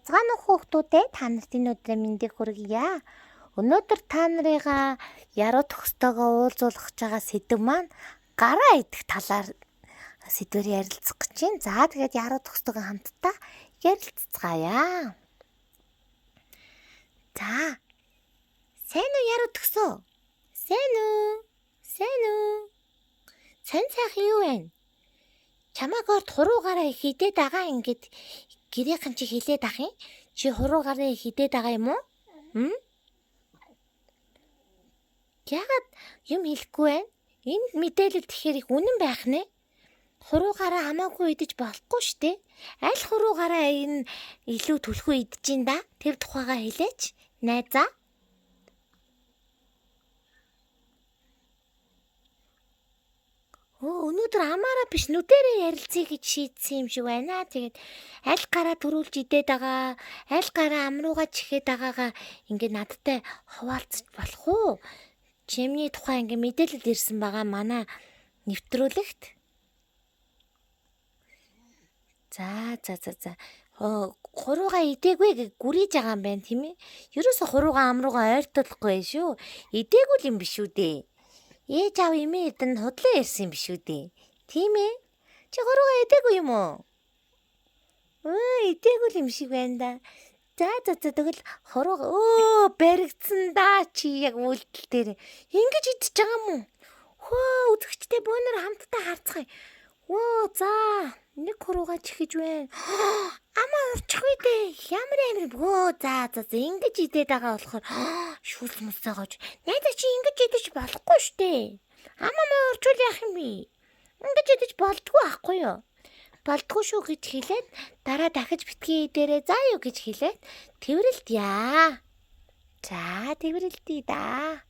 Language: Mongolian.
Байцгаана уу хүүхдүүдээ, та нарт энэ өдрийн мэндийг хүргье. Өнөөдөр та нарыгаа яруу төгстөөгөө уулзуулах гэж байгаа сэдэв маань гараа идэх талаар сэдвээр ярилцах гэж байна. За тэгээд яруу төгстөөгөө хамтдаа ярилццгаая. За сайн уу яруу төгсөө? Сайн уу? Сайн уу? Сайн сайхан юу вэ? Чамааг орд хуруугаараа хидээд байгаа ингээд гэрийнхэн чи хилээд ах юм? Чи хуруугаараа хидээд байгаа юм уу? Хм? Яагаад юм хэлэхгүй байна? Энэ мэдээлэл тэгэхээр их үнэн байх нэ. Хуруугаараа хамаагүй идэж болохгүй штэ. Аль хуруугаараа энэ илүү түлхүү идэж ин да? Тэр тухайгаа хэлээч. Найзаа. Өнөөдөр амаараа биш нүдэрээ ярилцъя гэж шийдсэн юм шиг байна. Тэгээд аль гараа төрүүлж идээд байгаа, аль гараа ам руугаа чихээд байгаагаа ингээд надтай хуваалцаж болох уу? Чимний тухай ингээд мэдээлэл ирсэн байгаа манай нэвтрүүлэгт. За за за за. Хуруугаа идээгүй гэж гүрийж байгаа юм байна тийм ээ. Ерөөсө хуруугаа ам руугаа ойртуулахгүй шүү. Идээгүй л юм биш үү дээ. Ээж аав эмээ эдэн худлаа ярьсан юм биш үү дээ. Тийм ээ. Чи хуруугаа идээгүй юм уу? Идээгүй л юм шиг байна да. За за за тэгвэл хуруугаа баригдсан да чи яг үйлдэл дээр. Ингэж идчихэж байгаа юм уу? Хөө үзэгчтэй бөөнөр хамтдаа харцгаая. За нэг хуруугаа чихэж байна. Амаа урчих үү дээ. Ямар амир бөө. За за за ингэж идээд байгаа болохоор шүүл мөсөөгөөж. Найзаа чи ингэж идэж болохгүй штэ. Амаа маа урчвал яах юм бэ? Ингэж идэж болдгоо ахгүй юу? Болдгоо шүү гэж хэлээд дараа дахиж битгий идээрээ заа юу гэж хэлээд тэрвэрлдъя. За тэрвэрлдъя да.